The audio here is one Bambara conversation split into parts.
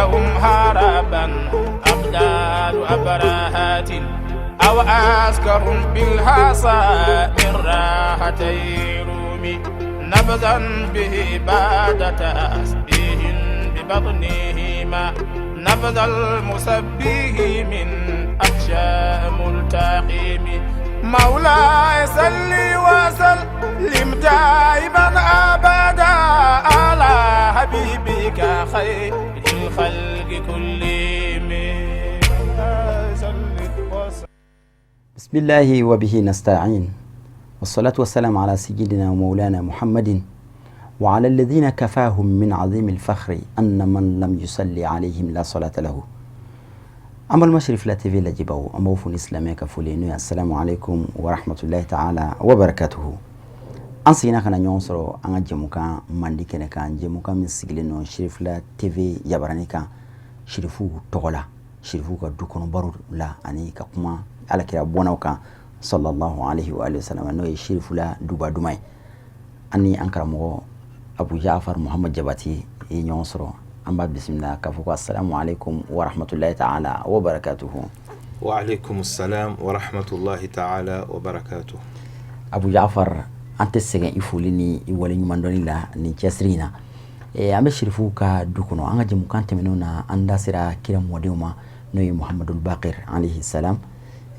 لهم هربا أبدال أبراهات أو أسكر بالحصى من راحتي رومي نبذا به بعد تسبيح ببطنهما نبذ المسبه من أخشى ملتقيم مولاي صلي وسلم دائما أبدا على حبيبك خير الخلق كلهم. صلي وسلم. بسم الله وبه نستعين، والصلاة والسلام على سيدنا ومولانا محمد وعلى الذين كفاهم من عظيم الفخر أن من لم يصلي عليهم لا صلاة له. An balima Cherifla TV lajɛbaw, an b'aw fo ni silamɛya ka foli, n'o ye assalamu alaikum wa rahmatullahi ta'ala wa barakatuhu. An seginna ka na ɲɔgɔn sɔrɔ an ka jɛmukan mandi kɛnɛ kan, jɛmukan min sigilen don Cherifla TV jabarani kan, Cherifuw tɔgɔ la, Cherifuw ka du kɔnɔ baro la, ani ka kuma alakira bɔnnaw kan, sallallahu alaihi wa alihi wasallam, n'o ye Cherifla duba duman ye. An ni an karamɔgɔ Abu Jafar Muhammad Jabati ye ɲɔgɔn sɔrɔ. An b'a bisimila k'a fɔ ko assalamu alaikum wa rahmatullahi ta'ala wa barakatuhu. Wa alaikum salam wa rahmatullahi ta'ala wa barakatuh. Abu Jafar, an tɛ sɛgɛn i foli ni i waleɲumandɔnni la nin cɛsiri in na. An bɛ Cherifuw ka du kɔnɔ. An ka jɛmukan tɛmɛnenw na, an da sera kira mɔdenw ma, n'o ye Muhamadul Bakir alayhi salam.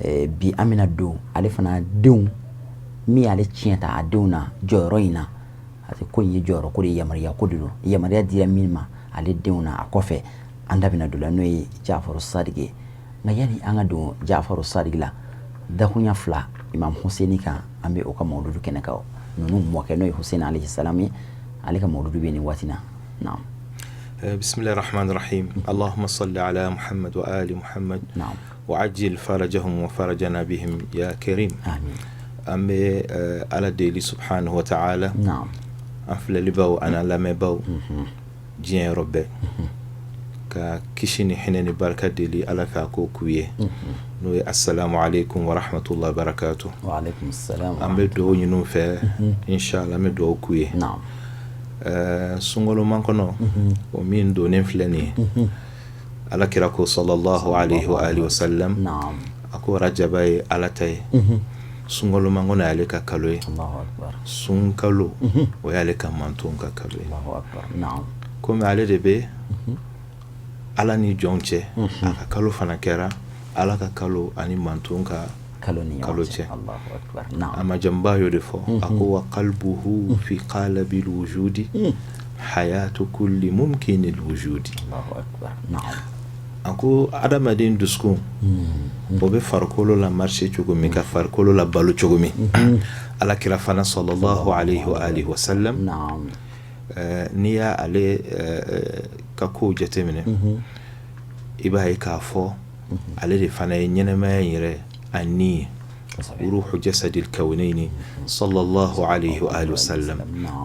Bi an bɛna don ale fana denw min y'ale tiɲɛ ta a denw na jɔyɔrɔ in na, parce que ko in ye jɔyɔrɔ ko de ye, yamaruya ko de don, yamaruya dira min ma ale denw na a kɔfɛ, an da bɛna don la, n'o ye Jafaru Sadiki ye. Nka yani an ka don Jafaru Sadiki la, dakunya fila Imam Hussein kan, an bɛ o ka mawuludu kɛnɛ kan. Ninnu mɔkɛ, n'o ye Hussein alayhi salam ye, ale ka mawuludu bɛ nin waati na. Naam. بسم الله الرحمن الرحيم، اللهم صل على محمد وآل محمد وعجل فرجهم وفرجنا بهم يا كريم. Amin. An bɛ Ala deli subhanahu wa ta'ala, an filɛlibaw ani an lamɛnbaw diɲɛ yɔrɔ bɛɛ, ka kisi ni hinɛ ni barika deli Ala fɛ a k'o k'u ye, n'o ye assalamu alaikum wa rahmatullahi wa barakatuh. Wa alaikum salam. An bɛ dugawu ɲini u fɛ, inshallah, an bɛ dugawu k'u ye. Sunkalo makɔnɔ o min donnen filɛ nin ye, Ala kira ko sallallahu alaihi wa alihi wa sallam, a ko rajaba ye Ala ta ye, sunkalo makɔnɔ y'ale ka kalo ye, Allahu akbar. Sunkalo o y'ale ka mantonw ka kalo ye. Allahu akbar, naam. Komi ale de bɛ Ala ni jɔnw cɛ, a ka kalo fana kɛra Ala ka kalo ani mantonw ka kalo ni ɲɔgɔn kalo cɛ. Cɛ. Allahu akbar, naam. A majamba y'o de fɔ, a ko wa qalbuhu fi qalabil wujudi hayatu kulli mumkinil wujudi. Allahu akbar, naam. A ko adamaden dusukun o bɛ farikolo la marcher cogo min, ka farikolo la balo cogo min, Ala kira fana sallallahu alaihi wa alihi wa sallam, n'i y'a ale ka kow jateminɛ, i b'a ye k'a fɔ ale de fana ye ɲɛnɛmaya in yɛrɛ a ni ye, ruhu jasadil kawnayni sallallahu alaihi wa alihi wa sallam.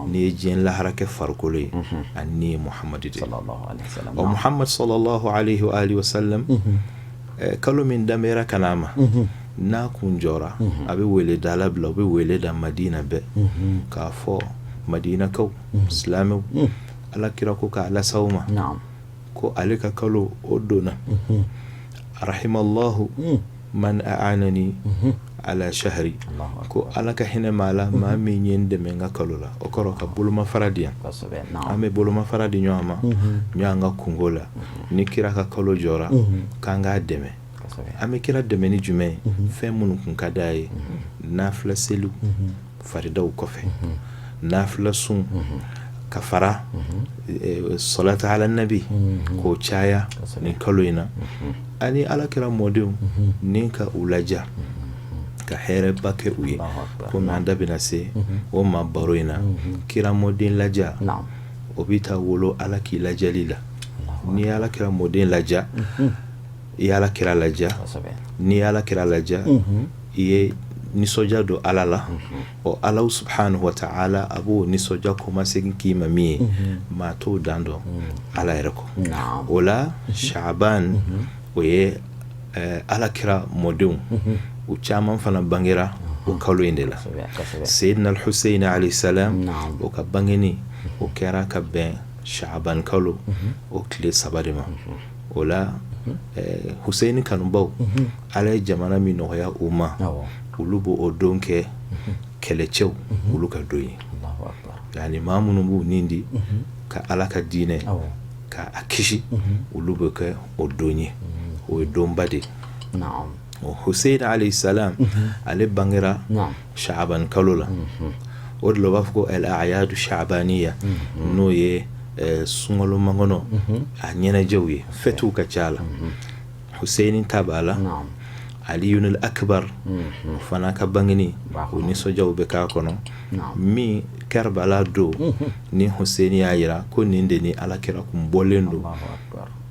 N'i ye diɲɛ lahara kɛ farikolo ye, a ni ye Muhamadu de ye. Sallallahu alaihi wasallam. Ɔ, Muhammad sallallahu alaihi wa alihi wa sallam, kalo min danbera ka n'a ma, n'a kun jɔra, a bɛ wele da la bila, u bɛ wele da Madina bɛɛ k'a fɔ Madinakaw, silamɛw, Ala kira ko k'a lasaw ma ko ale ka kalo o donna, rahimallahu man a'anani ala shahri, Allahu ko Ala ka hinɛ maa la, maa min ye n dɛmɛ n ka kalo la. O kɔrɔ ka bolomafara di yan. An bɛ bolomafara di ɲɔgɔn ma ɲɔgɔn ka kungo la. Ni kira ka kalo jɔra, k'an k'a dɛmɛ. An bɛ kira dɛmɛ ni jumɛn ye? Fɛn minnu kun ka d'a ye, nafila seliw faridaw kɔfɛ, nafila sun, ka fara salatu ala nabi k'o caya nin kalo in na, ani Ala kira mɔdenw ni ka u laja, ka hɛrɛba kɛ u ye. Komi an da bɛna se o ma baro in na, kira mɔden laja, o bɛ taa wolo Ala k'i lajali la. N'i ye Ala kira mɔden laja, i ye Ala kira laja. N'i ye Ala kira laja, i ye nisɔndiya don Ala la. Ɔ, Ala subhanahu wa ta'ala a b'o nisɔndiya kɔmasegin k'i ma min ye, maa t'o dan dɔn Ala yɛrɛ kɔ. O la Shaban, o ye Ala kira mɔdenw, u caman fana bangera o kalo in de la. Seyidina Al-Hussein alayhi salam, o ka bangeni o kɛra ka bɛn Shaban kalo o tile 3 de ma. O la Huseyini kanubaw, Ala ye jamana min nɔgɔya u ma, olu b'o o don kɛ kɛlɛcɛw olu ka don ye, yani maa minnu b'u nin di ka Ala ka diinɛ ka a kisi, olu bɛ kɛ o don ye, o ye donba de ye. Huseyini alayhi salam, ale bangera Shaban kalo la. O de la u b'a fɔ ko al a'yadu shabaniya, n'o ye sunkalo makɔnɔ a ɲɛnajɛw ye, fɛtiw ka ca la. Huseyini ta b'a la, Aliyunil akbar o fana ka bangeni, o nisɔndiyaw bɛ k'a kɔnɔ. Min Karbala don, ni Huseyini y'a jira ko nin de ni Ala kira kun bɔlen don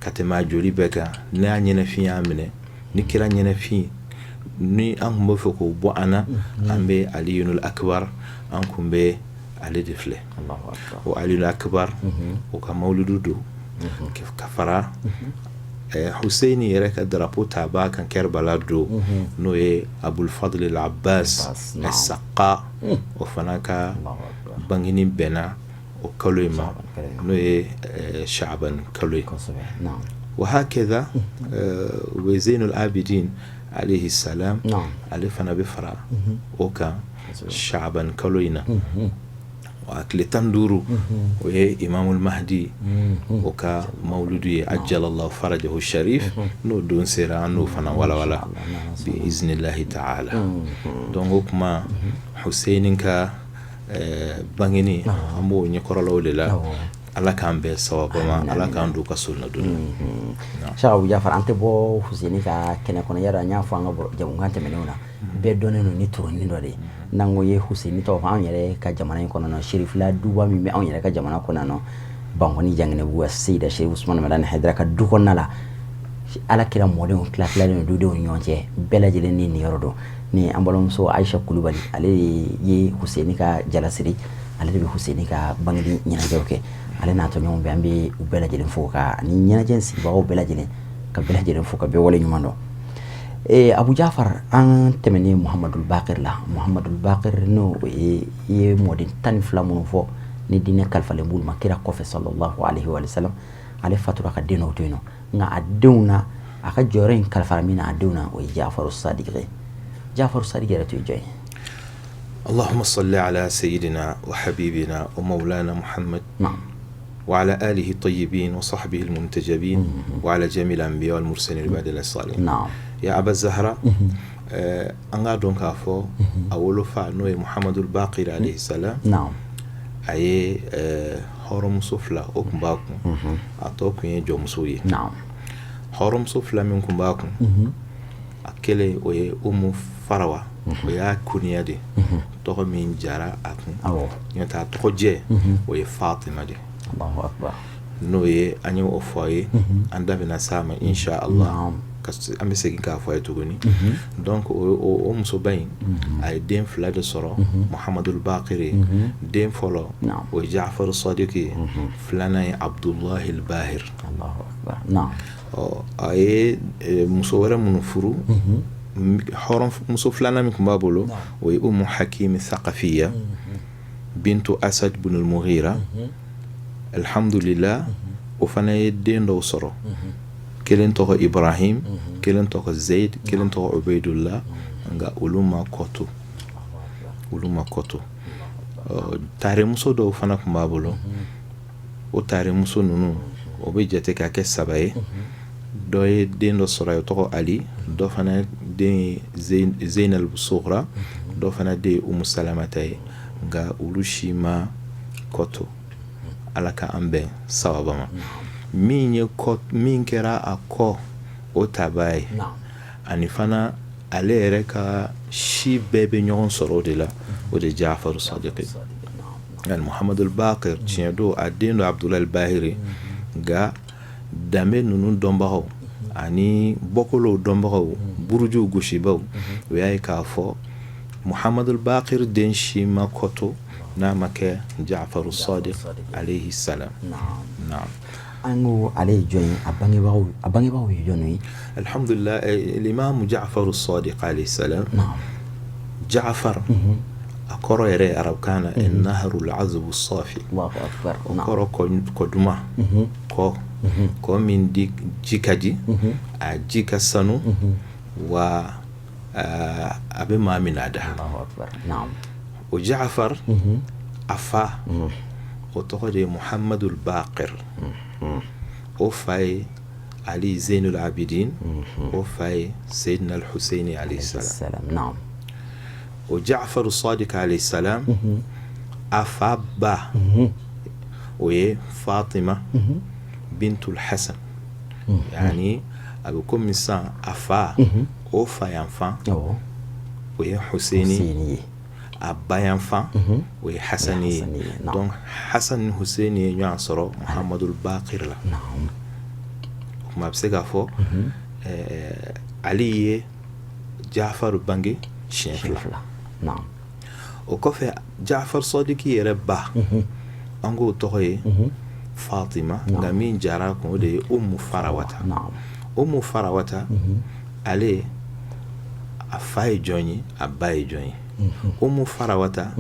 ka tɛmɛ a joli bɛɛ kan, n'a ɲɛnafin y'a minɛ, ni kira ɲɛnafin ni an tun b'a fɛ k'o bɔ an na, an bɛ Aliyunil akbar, an tun bɛ ale de filɛ. O Aliyunil akbar, o ka mawuludu don ka fara Huseyini yɛrɛ ka drapeau tabaa kan Karbala don, n'o ye Abul Fadl al Abbas as-Saqqa, o fana ka bangeni bɛnna o kalo in ma, n'o ye Shaban kalo ye. Wa hakaza u bɛ Zeynul Abidin alayhi salam, ale fana bɛ fara o kan Shaban kalo in na. A tile 15, o ye Imamul Mahdi o ka mawuludu ye, ajalallahu farajahu sharif. N'o don sera, an n'o fana walawala bi iznillahi ta'ala. Donc o tuma Huseyini ka bangeni, an b'o ɲɛkɔrɔla o de la. Ala k'an bɛn sawaba ma, Ala k'an don ka solonadon na. Cheikh Abu Jafar, an tɛ bɔ Huseyini ka kɛnɛ kɔnɔ. Yala an y'a fɔ an ka jamukan tɛmɛnenw na, bɛɛ dɔnnen don ni turunin dɔ de ye. N'an ko ye Huseyini tɔgɔ fɔ anw yɛrɛ ka jamana in kɔnɔ nɔ, Sherifila duba min bɛ anw yɛrɛ ka jamana kɔnɔ nɔ, Bankɔni Janginɛbugu, Seyida Sherif Usumani Madani Hayidara ka du kɔnɔna la, Ala kira mɔdenw tila tilalen don dudenw ni ɲɔgɔn cɛ, bɛɛ lajɛlen ni niyɔrɔ don. Ni an balimamuso Ayisa Kulubali, ale ye Huseyini ka jalasiri, ale de bɛ Huseyini ka bangeli ɲɛnajɛw kɛ. Ale n'a tɔɲɔgɔnw bɛɛ, an bɛ u bɛɛ lajɛlen fo, ka ani ɲɛnajɛ in sigibagaw bɛɛ lajɛlen, ka bɛɛ lajɛlen fo, ka bɛɛ wale ɲuman dɔn. Abu Jafar, an tɛmɛnen Muhamadul Bakir la. Muhamadul Bakir, n'o ye i ye mɔden 12 minnu fɔ ni diinɛ kalifalen b'olu ma kira kɔfɛ sallallahu alaihi wa sallam, ale fatura ka den dɔw to yen nɔ, nka a denw na, a ka jɔyɔrɔ in kalifara min na a denw na, o ye Jafaru Sadiq ye. Jafaru Sadiq yɛrɛ tun ye jɔn ye? اللهم صل على سيدنا وحبيبنا ومولانا محمد وعلى آله الطيبين وصحبه المنتجبين وعلى جميع الأنبياء والمرسلين وعباد الله الصالحين. يا أبا الزهراء، an k'a dɔn k'a fɔ a wolofa, n'o ye Muhamadul Bakir alayhi salam, a ye hɔrɔnmuso fila o tun b'a kun, a tɔ tun ye jɔnmusow ye. Hɔrɔnmuso fila min tun b'a kun, a kelen o ye Umu Farawa, o y'a kuniya de, tɔgɔ min jara a kun, n'o tɛ a tɔgɔ jɛ o ye Fatima de, n'o ye an ye o fɔ a ye. An da bɛna s'a ma insha Allah, an bɛ segin k'a fɔ a ye tuguni. Donc o musoba in, a ye den fila de sɔrɔ Muhamadul Bakir ye. Den fɔlɔ o ye Jafaru Sadiq ye, filanan ye Abdulahi Bahir. Ɔ, a ye muso wɛrɛ minnu furu, hɔrɔnmuso filanan min tun b'a bolo, o ye Umu Hakimi Sakafiya bintu Asad bunul Mughira. Alhamdulillah, o fana ye den dɔw sɔrɔ, kelen tɔgɔ Ibrahim, kelen tɔgɔ Zaid, kelen tɔgɔ Ubaidullah, nka olu ma kɔto, olu ma kɔto. Taremuso dɔw fana tun b'a bolo. O taremuso ninnu, o bɛ jate ka kɛ saba ye. Dɔ ye den dɔ sɔrɔ, a tɔgɔ Ali, dɔ fana den ye Zeynab Sughra, dɔ fana den ye Umu Salamata ye, nka olu si ma kɔto. Ala ka an bɛn sawaba ma. Min ye min kɛra a kɔ, o tabaa ye, ani fana ale yɛrɛ ka si bɛɛ bɛ ɲɔgɔn sɔrɔ o de la, o de Jafaru Sadiq. Yani Muhamadul Bakir, tiɲɛ don, a den don Abdulahi Bahiri, nka danbe ninnu dɔnbagaw ani bɔkolow dɔnbagaw, burujuw gosibaw, o y'a ye k'a fɔ Muhamadul Bakir den si ma kɔto n'a ma kɛ Jafaru Sadiq alayhi salam. Naam. An ko ale ye jɔn ye? A bangebagaw ye jɔn ye? Alhamdulillah, l'imam Jafaru Sadiq alayhi salam, Jafar. A kɔrɔ yɛrɛ arabukan na naharul azubu safi, o kɔrɔ kɔ duman, kɔ kɔ min di ji ka di, a ji ka sanu, wa a bɛ maa min da. O Jafar, a fa, o tɔgɔ de ye Muhamadul Bakir. O fa ye Ali Zeynul Abidin, o fa ye Seyidina Huseyini alayhi salam. O Jafar Sadiq alayhi salam, a fa ba, o ye Fatima bintul Hasan. Yani a bɛ komi sisan a fa, o fa yanfan, o ye Huseyini ye, a ba yanfan, o ye Hasani ye. Donc Hasan ni Huseyini ye ɲɔgɔn sɔrɔ Muhamadul Bakir la. O tuma a bɛ se k'a fɔ Ali ye Jafar bange siɲɛ fila. O kɔfɛ, Jafar Sadiki yɛrɛ ba, an k'o tɔgɔ ye Fatima, nka min jara kun, o de ye Umu Farawata. Umu Farawata, ale a fa ye jɔn ye, a ba ye jɔn ye? Umu Farawata,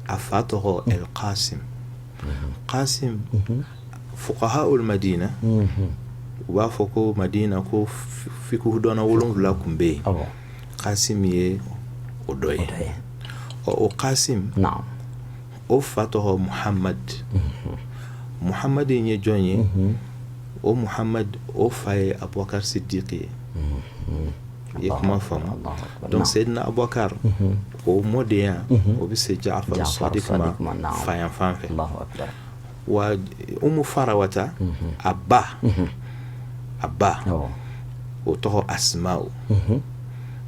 a fa tɔgɔ El Qasim. Qasim, fuqaha ul Madina, u b'a fɔ ko Madina ko fiqhu dɔnna 7 tun bɛ yen, Qasim ye o dɔ ye. Ɔ, o Qasim, o fa tɔgɔ Muhammad. Muhammad in ye jɔn ye? O Muhammad, o fa ye Abubakar Siddiq ye. I ye kuma faamu? Donc Seydina Abubakar, o mɔdenya, o bɛ se Jafar Sadiq ma fa yanfan fɛ. Wa Umu Farawata, a ba, o tɔgɔ Asma'u.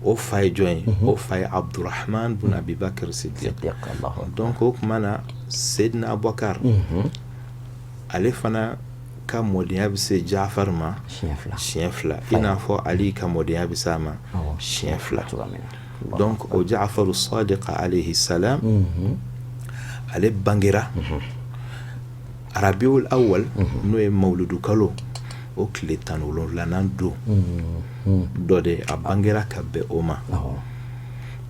O fa ye jɔn ye? O fa ye Abdurahman bun Abibakar Siddiq. Donc o tuma na, Seydina Abubakar, ale fana ka mɔdenya bɛ se Jafar ma siɲɛ fila, i n'a fɔ Ali ka mɔdenya bɛ se a ma siɲɛ fila. Donc o Jafar Sadiq alayhi salam, ale bangera Rabiul Awal, n'o ye mawuludu kalo o tile 17nan don dɔ de. A bangera ka bɛn o ma.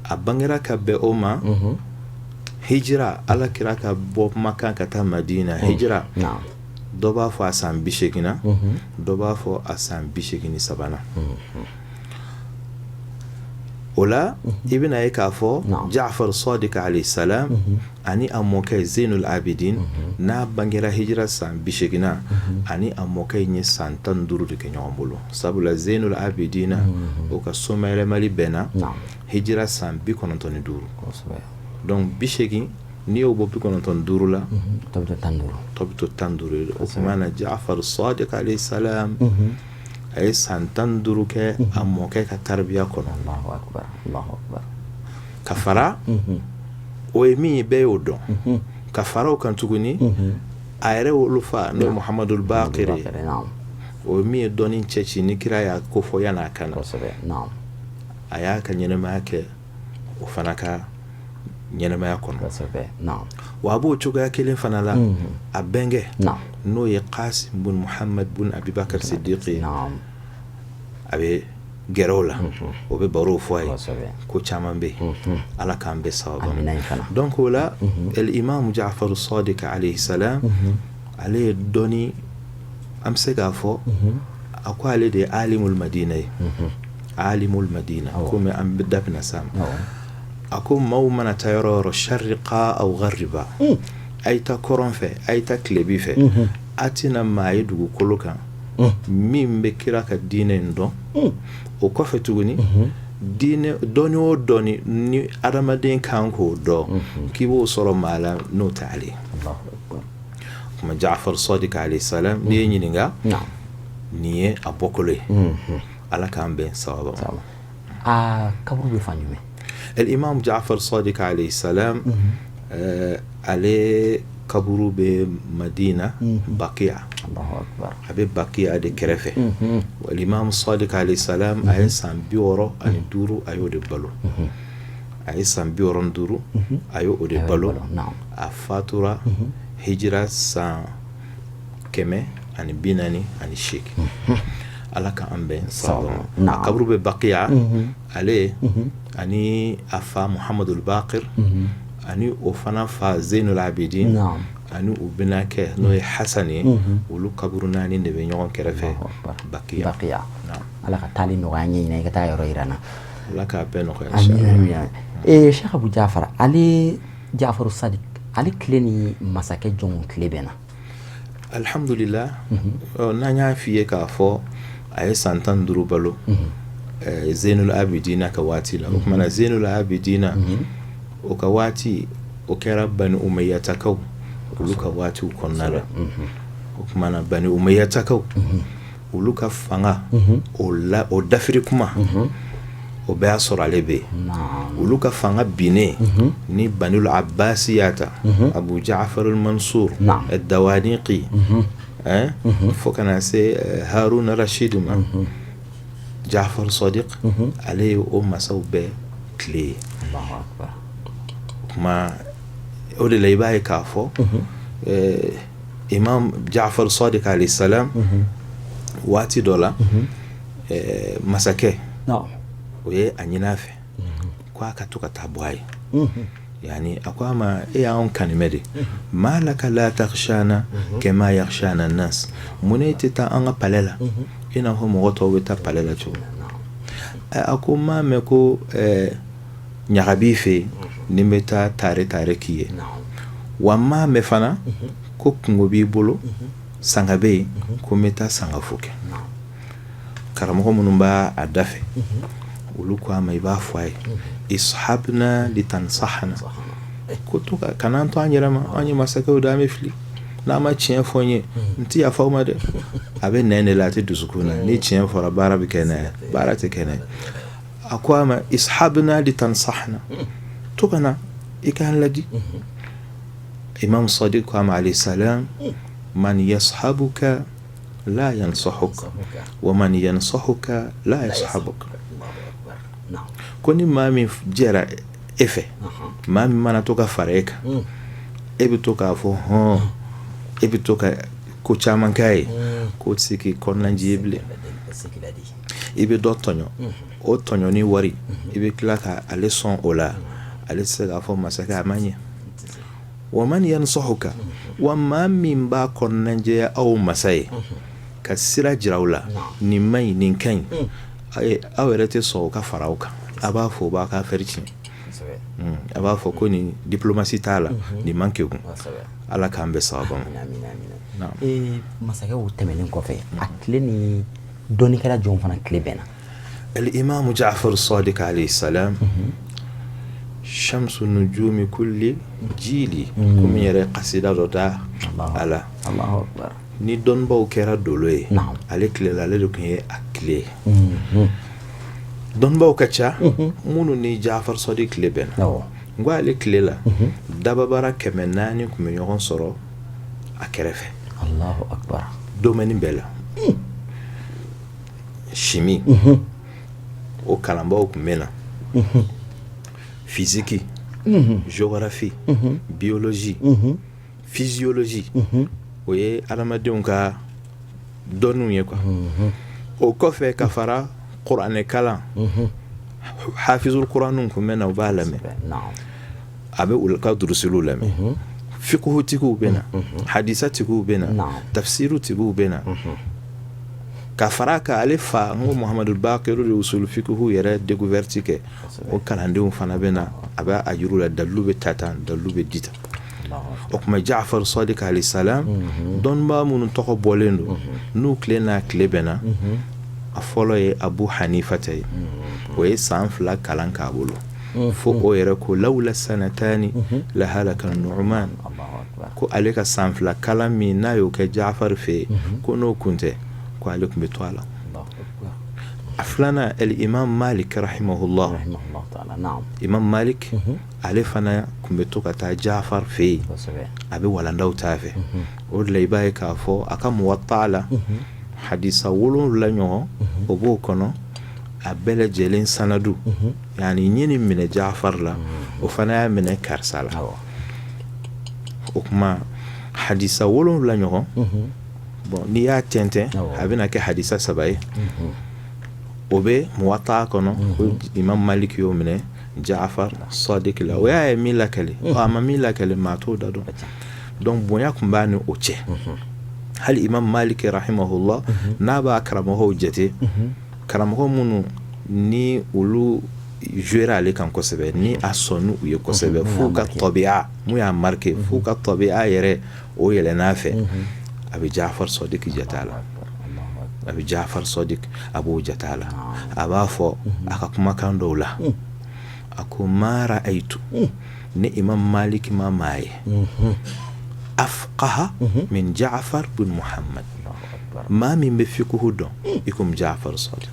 A bangera ka bɛn o ma hijira, Ala kira ka bɔ Makan ka taa Madina, hijira, dɔ b'a fɔ a san 80 na, dɔ b'a fɔ a san 83nan. O la, i bɛna ye k'a fɔ Jafar Sadiq alayhi salam ani a mɔkɛ Zeynul Abidin, n'a bangera hijira san 80 na, ani a mɔkɛ in ye san 15 de kɛ ɲɔgɔn bolo, sabula Zeynul Abidin, o ka somayɛlɛmali bɛnna hijira san 95. Donc 80, n'i y'o bɔ 95 la, tɔ bɛ to 15. Tɔ bɛ to 15 ye. O tuma na, Jafar Sadiq alayhi salam, a ye san 15 kɛ a mɔkɛ ka taribiya kɔnɔ. Allahu akbar, Allahu akbar. Ka fara o ye min ye, bɛɛ y'o dɔn. Ka fara o kan tuguni, a yɛrɛ wolofa, n'o ye Muhamadul Bakir ye, o ye min ye dɔnni cɛci ni kira y'a ko fɔ yan'a ka na, a y'a ka ɲɛnɛmaya kɛ o fana ka ɲɛnɛmaya kɔnɔ. Wa a b'o cogoya kelen fana la, a bɛnkɛ, n'o ye Qasim bun Muhammad bun Abibakar Siddiq ye, a bɛ gɛrɛ o la, o bɛ barow fɔ a ye. Ko caman bɛ yen, Ala k'an bɛɛ sababu ma. Donc o la, el imam Jafar Sadiq alayhi salam, ale ye dɔnni, an bɛ se k'a fɔ a ko ale de ye alimul madina ye. Alimul madina, komi an bɛ da bɛna s'a ma. A ko maaw mana taa yɔrɔ o yɔrɔ, sharqa aw ghariba, a ye taa kɔrɔn fɛ, a ye taa tilebi fɛ, a tɛna maa ye dugukolo kan min bɛ kira ka diinɛ in dɔn. O kɔfɛ tuguni, diinɛ dɔnni o dɔnni ni adamaden kan k'o dɔn, k'i b'o sɔrɔ maa la n'o tɛ ale ye. Kuma Jafar Sadiq alayhi salam, n'i ye ɲininka, nin ye a bɔkolo ye. Ala k'an bɛn sababa ma. A kaburu bɛ fan jumɛn? El imam Jafar Sadiq alayhi salam, ale kaburu bɛ Madina Bakiya. A bɛ Bakiya de kɛrɛfɛ. El imam Sadiq alayhi salam, a ye san 65, a y'o de balo. A ye san 65, a y'o de balo. A fatura hijira san 148. Ala ka an bɛn sababa ma. A kaburu bɛ Bakiya, ale ani a fa Muhamadul Bakir. Ani o fana fa Zeynul Abidin ani u binaakɛ n'o ye Hasan ye, olu kaburu naani de bɛ ɲɔgɔn kɛrɛfɛ Bakiya. Ala ka taali nɔgɔya an ye ɲinan, i ka taa yɔrɔ jira an na. Ala k'a bɛɛ nɔgɔya. Amina. Ee Cheikh Abu Jafar, ale Jafaru Sadiq, ale tile ni masakɛ jɔn tile bɛnna? Alihamdulila, n'an y'a f'i ye k'a fɔ a ye san 15 balo Zeynul Abidina ka waati la, o tuma na Zeynul Abidina o ka waati, o kɛra Bani Umayyatakaw olu ka waatiw kɔnɔna la. O tuma na Bani Umayyatakaw olu ka fanga o la, o dafiri kuma, o bɛɛ y'a sɔrɔ ale bɛ yen. Olu ka fanga binnen ni Banul Abbasi y'a ta, Abu Ja'far al-Mansur ad-Dawaniqi, fo ka na se Harun Rashid ma, Ja'far Sadiq ale ye o masaw bɛɛ tile ye. O tuma o de la i b'a ye k'a fɔ Imam Ja'far Sadiq alayhi salam, waati dɔ la, masakɛ o ye a ɲini a fɛ ko a ka to ka taa bɔ a ye. Yani a ko a ma: e y'anw kanimɛ de, ma laka la takhshana kama yakhshana nas, mun e tɛ taa an ka palais la i n'a fɔ mɔgɔ tɔw bɛ taa palais la cogo? A ko n m'a mɛn ko ɲaga b'i fɛ yen ni n bɛ taa tare tare k'i ye, wa n m'a mɛn fana ko kungo b'i bolo, sanga bɛ yen, ko n bɛ taa sangafo kɛ. Karamɔgɔ minnu b'a a da fɛ, olu ko a ma: i b'a fɔ a ye, ishabna litansahana, ko to ka kana to an yɛrɛ ma, an ye masakɛw da, an bɛ fili, n'a ma tiɲɛ fɔ n ye, n tɛ yafa aw ma dɛ. A bɛ nɛn de la, a tɛ dusukun na. Ni tiɲɛ fɔra, baara bɛ kɛ n'a ye, baara tɛ kɛ n'a ye. A ko a ma: ishabna litansahana, to ka na i k'an ladi. Imam Sadiq ko a ma alayhi salam: man yashabuka la yansahuka wa man yansahuka la yashabuka. Ko ni maa min jɛra e fɛ, maa min mana to ka fara e kan, e bɛ to k'a fɔ hɔn, e bɛ to ka ko caman k'a ye, k'o tɛ se k'i kɔnɔnaji ye bilen. I bɛ dɔ tɔɲɔ, o tɔɲɔni wari, i bɛ tila ka ale sɔn o la, ale tɛ se k'a fɔ masakɛ a ma ɲɛ. Wa man yansahuka, wa maa min b'a kɔnɔnajɛya aw masa ye ka sira jira aw la, nin man ɲi, nin ka ɲi, aw yɛrɛ tɛ sɔn o ka fara aw kan. A b'a fɔ o b'a ka affaire tiɲɛ, a b'a fɔ ko nin diplomatie t'a la, nin man kekun. Ala k'an bɛɛ sababu ma. Masakɛw tɛmɛnen kɔfɛ, a tile ni dɔnnikɛla jɔn fana tile bɛnna? Al-Imam Ja'far Sadiq alayhi salam, shamsu nujumi kulli jili, komi yɛrɛ kasida dɔ da a la. Ni dɔnnibaw kɛra dolo ye ale tile la, ale de tun ye a tile ye. Dɔnnibaw ka ca minnu ni Ja'far Sadiq tile bɛnna. N ko ale tile la, dababara 400 tun bɛ ɲɔgɔn sɔrɔ a kɛrɛfɛ domaine bɛɛ la. Chimie, o kalanbaw tun bɛ na, physique, géographie, biologie, physiologie, o ye adamadenw ka dɔnniw ye quoi. O kɔfɛ, ka fara kuranɛ kalan, hafizul kuranw tun bɛ na, u b'a lamɛn, a bɛ u ka durusiw lamɛn. Fiqhutigiw bɛ na, hadisatigiw bɛ na, tafsirutigiw bɛ na. Ka fara kan, ale fa, n ko Muhamadu Bakir de usul fiqhu yɛrɛ découverte kɛ, o kalandenw fana bɛ na, a bɛ a jira u la, dalilu bɛ ta tan, dalilu bɛ di tan. O tuma Ja'far Sadiq alayhi salam, dɔnnibaa minnu tɔgɔ bɔlen don n'u tile n'a tile bɛnna, a fɔlɔ ye Abu Hanifa ta ye. O ye san 2 kalan k'a bolo, fo o yɛrɛ ko lawula sanatani lahalaka Nu'man, ko ale ka san 2 kalan min n'a y'o kɛ Ja'far fɛ yen, ko n'o kun tɛ, ko ale tun bɛ to a la. A filanan, el imam Malik rahimahullah. Imam Malik ale fana tun bɛ to ka taa Ja'far fɛ yen, a bɛ walandaw t'a fɛ. O de la i b'a ye k'a fɔ a ka Muwatta la, hadisa 7 ɲɔgɔn o b'o kɔnɔ, a bɛɛ lajɛlen sanadu, yani n ye nin minɛ Ja'far la, o fana y'a minɛ karisa la. O tuma hadisa 7 ɲɔgɔn, bon, n'i y'a tɛntɛn, a bɛna kɛ hadisa 3 ye. O bɛ Muwatta kɔnɔ, ko imam Malik y'o minɛ Jaafar Sadiq la o y'a ye min lakali a ma min lakali maa t'o da dɔn donc bonya tun b'a ni o cɛ hali imam Malik rahimahullah n'a b'a karamɔgɔw jate karamɔgɔ minnu ni olu jouera ale kan kosɛbɛ ni a sɔnna u ye kosɛbɛ f'u ka tabiya mun y'a marqué f'u ka tabiya yɛrɛ o yɛlɛn'a fɛ a bɛ Jaafar Sadiq jate a la a bɛ Jaafar Sadiq a b'o jate a la a b'a fɔ a ka kumakan dɔw la a ko ma ra'aytu ne imam Malik ma maa ye afqaha min Jaafar bin Muhammad maa min bɛ fikuhu dɔn i komi Jaafar Sadiq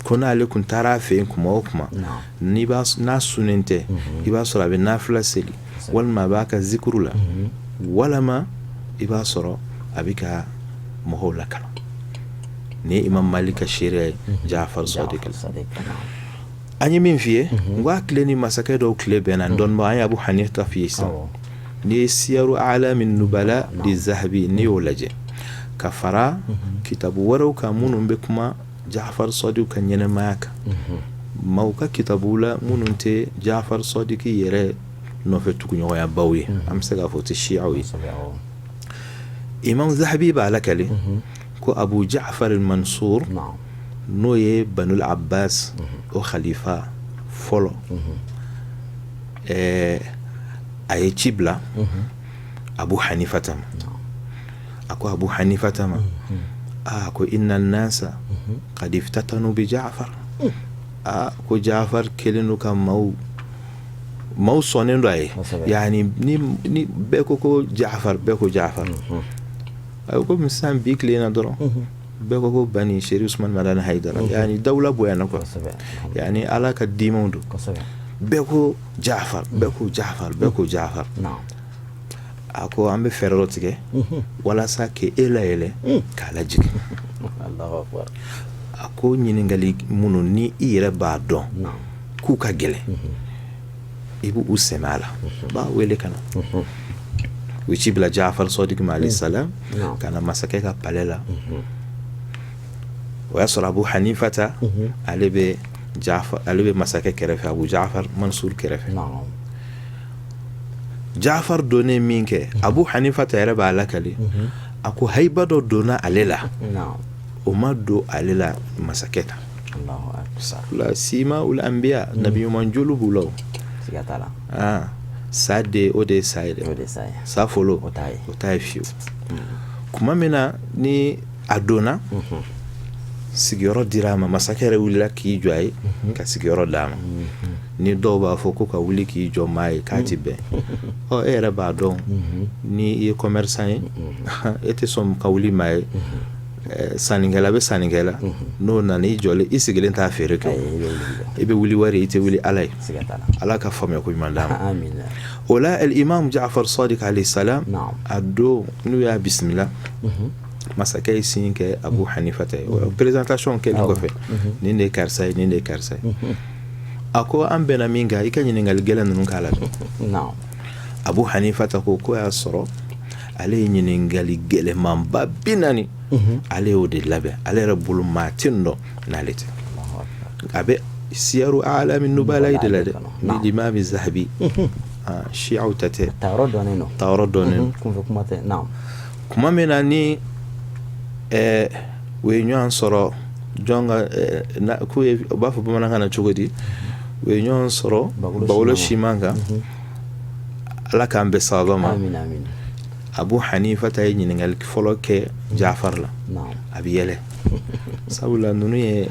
ko n'ale kun taara a fɛ yen kuma o kuma n'a sunnen tɛ i b'a sɔrɔ a bɛ nafila seli walima a b'a ka zikuru la walima i b'a sɔrɔ a bɛ ka mɔgɔw lakalan nin ye imam Malik ka seereya ye Jaafar Sadiq an ye min f'i ye n ko a tile ni masakɛ dɔw tile bɛnna dɔnnibaa an ye Abu Hanifa f'i ye sisan n'i ye Siyaru Alami Nubala li Zahabi n'i y'o lajɛ ka fara kitabu wɛrɛw kan minnu bɛ kuma Jaafar Sadiq ka ɲɛnamaya kan maaw ka kitabu la minnu tɛ Jaafar Sadiq yɛrɛ nɔfɛ tuguɲɔgɔnyabaw ye an bɛ se k'a fɔ o tɛ siyaw ye Imam Zahabi b'a lakali ko Abu Jaafar al-Mansur n'o ye Banul Abbas o khalifa fɔlɔ ɛɛ a ye ci bila Abu Hanifata ma a ko Abu Hanifata ma aa ko inna nasa qad iftatanu bi Jaafar aa ko Jaafar kɛlen don ka maaw maaw sɔnnen don a ye yani ni bɛɛ ko ko Jaafar bɛɛ ko Jaafar a bɛ komi sisan bi tile na dɔrɔn bɛɛ ko ko Bani Sherif Usman Madani Hayidara yani dawula bonyana quoi yani Ala ka dimaw don bɛɛ ko Jaafar bɛɛ ko Jaafar bɛɛ ko Jaafar a ko an bɛ fɛɛrɛ dɔ tigɛ walasa k'e layɛlɛ k'a lajigin a ko ɲininkali minnu ni i yɛrɛ b'a dɔn k'u ka gɛlɛn i b'u u sɛmɛ a la b'a wele ka na u ye ci bila Jaafar Sadiq ma alayhi salam ka na masakɛ ka palais la o y'a sɔrɔ Abu Hanifata ale bɛ ale bɛ masakɛ kɛrɛfɛ Abu Jaafar Mansur kɛrɛfɛ Jaafar donnen min kɛ Abu Hanifata yɛrɛ b'a lakali a ko hayiba dɔ donna ale la o ma don ale la masakɛ ta la sima ul anbiya nabi ɲuman joli b'u la aa sa de o de ye sa ye dɛ sa folo o t'a ye fiyewu tuma min na ni a donna sigiyɔrɔ dira a ma masakɛ yɛrɛ wulila k'i jɔ a ye ka sigiyɔrɔ d'a ma ni dɔw b'a fɔ ko ka wuli k'i jɔ maa ye k'a ti bɛn ɔ e yɛrɛ b'a dɔn ni i ye commerçant ye e tɛ sɔn ka wuli maa ye sannikɛla bɛ sannikɛla n'o nana i jɔlen i sigilen t'a feere kɛ i bɛ wuli wari i tɛ wuli ala ye ala ka faamuya ko ɲuman d'a ma o la imam Jaafar Sadiq alayhi salam a don n'u y'a bisimila masakɛ ye signe kɛ Abu Hanifata ye présentation kɛlen kɔfɛ nin de ye karisa ye nin de ye karisa ye a ko an bɛnna min kan i ka ɲininkali gɛlɛn ninnu k'a la Abu Hanifata ko ko y'a sɔrɔ ale ye ɲininkali gɛlɛnmanba 40 ale y'o de labɛn ale yɛrɛ bolo maa tɛ nin dɔn n'ale tɛ a bɛ Siyaru Alami Nubala de la dɛ ni Imam Zahabi siyaw ta tɛ tayɔrɔ dɔnnen don tuma min na ni u ye ɲɔgɔn sɔrɔ jɔn ka k'u ye u b'a fɔ bamanankan na cogo di u ye ɲɔgɔn sɔrɔ bawolo siman kan ala k'an bɛn sababa ma Abu Hanifata ye ɲininkali fɔlɔ kɛ Jafar la a bɛ yɛlɛ sabula ninnu ye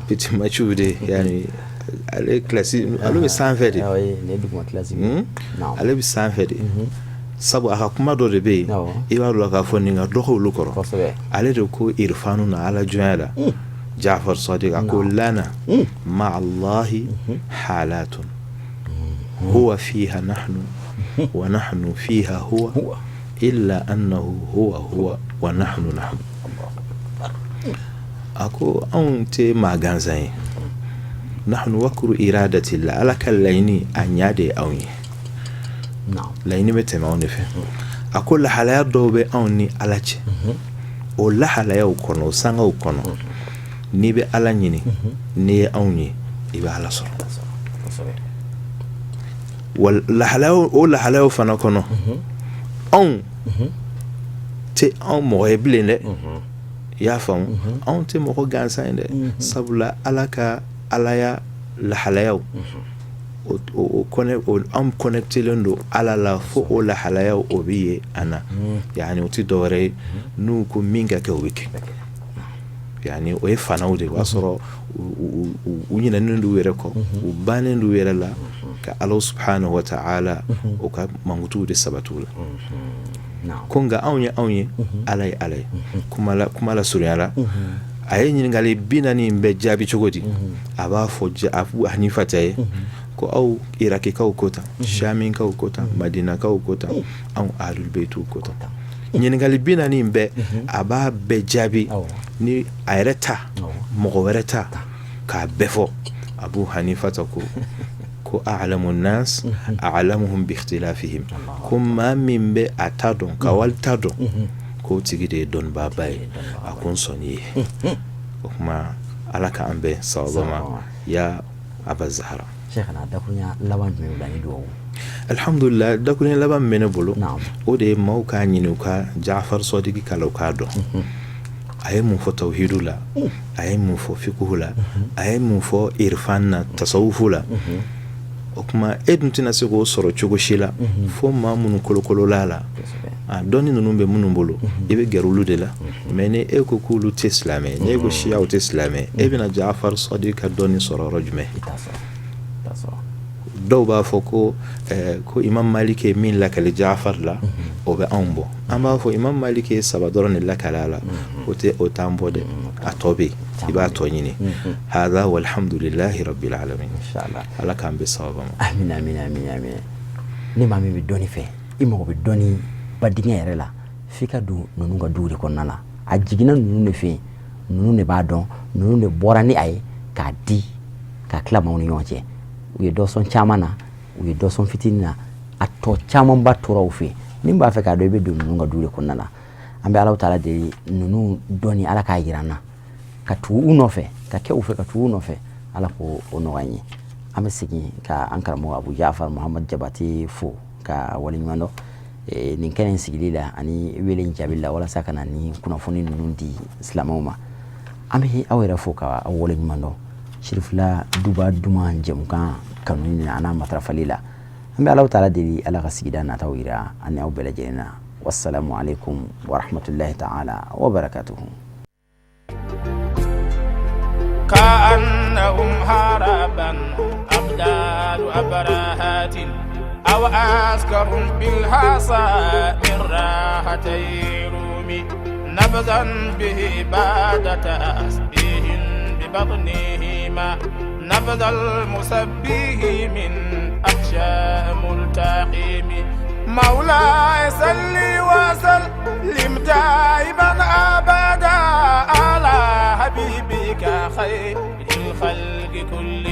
petit match de ye ale classe ale bɛ sanfɛ de ale bɛ sanfɛ de sabu a ka kuma dɔ de bɛ yen i b'a dɔn k'a fɔ nin ka dɔgɔ olu kɔrɔ ale de ko irifanu na ala jɔnya la Jafar Sadiq a ko lana ma Allahi halatun huwa fiha nahnu wa nahnu fiha huwa illa annahu huwa huwa wa nahnu nahnu a ko anw tɛ maa gansan ye nahnu wakru iradatillah ala ka laɲini a ɲa de ye anw ye laɲini bɛ tɛmɛ anw de fɛ a ko lahalaya dɔw bɛ anw ni ala cɛ o lahalayaw kɔnɔ o sangaw kɔnɔ n'i bɛ ala ɲini n'i ye anw ye I bɛ Ala sɔrɔ. Wa lahalayaw, o lahalayaw fana kɔnɔ, anw tɛ anw mɔgɔ ye bilen dɛ. I y'a faamu? Anw tɛ mɔgɔ gansan ye dɛ, sabula Ala ka Alaya lahalayaw, anw connectélen don Ala la fo o lahalayaw o bɛ ye an na. Yani o tɛ dɔwɛrɛ ye, n'u ko min ka kɛ, o bɛ kɛ. Yani o ye fanaw de ye, o y'a sɔrɔ u ɲinɛnen d'u yɛrɛ kɔ, u bannen d'u yɛrɛ la ka Ala subhanahu wa ta'ala o ka mankutuw de sabati u la. Ko nka anw ye anw ye, Ala ye Ala ye. Kuma la surunya la, a ye ɲininkali 40 in bɛɛ jaabi cogo di? A b'a fɔ Abu Hanifata ye ko aw Irakikaw ko tan, Shamikaw ko tan, Madinakaw ko tan, anw Ahlul Baytiw ko tan. Ɲininkali 40 in bɛɛ, a b'a bɛɛ jaabi ni a yɛrɛ ta, mɔgɔ wɛrɛ ta, k'a bɛɛ fɔ. Abu Hanifata ko ko a'lamu nas a'lamuhum bi ikhtilafihim, ko maa min bɛ a ta dɔn ka wali ta dɔn, k'o tigi de ye dɔnnibaaba ye. A ko n sɔnni ye o kuma. Ala k'an bɛn sawaba ma, ya Aba Zahara. Cheikhana, dakurunya laban jumɛn bila ni dugawu? Alhamdulillah, dakurunya laban min bɛ ne bolo, o de ye maaw k'a ɲini u ka Jafar Sɔdiki kalan, u k'a dɔn a ye mun fɔ tawhidu la, a ye mun fɔ fikuhu la, a ye mun fɔ irfan na, tasawufu la. O kuma e dun tɛna se k'o sɔrɔ cogo si la fo maa minnu kolokolola la, a dɔnni ninnu bɛ minnu bolo, i bɛ gɛrɛ olu de la. Mais ni e ko k'olu tɛ silamɛ, n'e ko siyaw tɛ silamɛ, e bɛna Jafar Sɔdiki ka dɔnni sɔrɔ yɔrɔ jumɛn? Dɔw b'a fɔ ko Imam Malik ye min lakali Jafar la, o bɛ anw bɔ. An b'a fɔ Imam Malik ye saba dɔrɔn de lakali a la, o tɛ o t'an bɔ dɛ. A tɔ bɛ yen, i b'a tɔ ɲini. Hada walhamdulillahi rabbil alamin. Ala k'an bɛn sawaba ma. Amin, amin, amin, amin. Ni maa min bɛ dɔnni fɛ, i mago bɛ dɔnni ba dingɛ yɛrɛ la, f'i ka don ninnu ka duw de kɔnɔna la. A jiginna ninnu de fɛ yen, ninnu de b'a dɔn, ninnu de bɔra ni a ye k'a di ka tila maaw ni ɲɔgɔn cɛ. U ye dɔ sɔn caman na, u ye dɔ sɔn fitinin na, a tɔ camanba tora u fɛ yen. Ni b'a fɛ k'a dɔn, i bɛ don ninnu ka du de kɔnɔna la. An bɛ Ala taala deli, ninnu dɔnni, Ala k'a jira an na, ka tugu u nɔfɛ, ka kɛ u fɛ, ka tugu u nɔfɛ. Ala k'o nɔgɔya an ye. An bɛ segin ka an karamɔgɔ Abu Jafar Muhamad Jabate fo ka waleɲuman dɔn nin kɛnɛ in sigili la ani wele in jaabi la walasa ka na ni kunnafoni ninnu di silamɛw ma. An bɛ aw yɛrɛ fo ka aw waleɲuman dɔn Sirifila Duba Duman jɛmukan kanu a n'a matarafali la. An bɛ Ala taala deli, Ala ka sigida nataw yira ani aw bɛɛ lajɛlen na. Wassalamu alaikum warahmatullahi ta'ala wa barakatuhu. كأنهم هربا أبدال أبراهات أو أسكر بالحصى من راحتي رومي نبذا به بعد تسبيح ببطنهما نبذ المسبح من أحشاء ملتقيم. مولاي صلي وسلم دائما أبدا على حبيبك خير الخلق كلهم.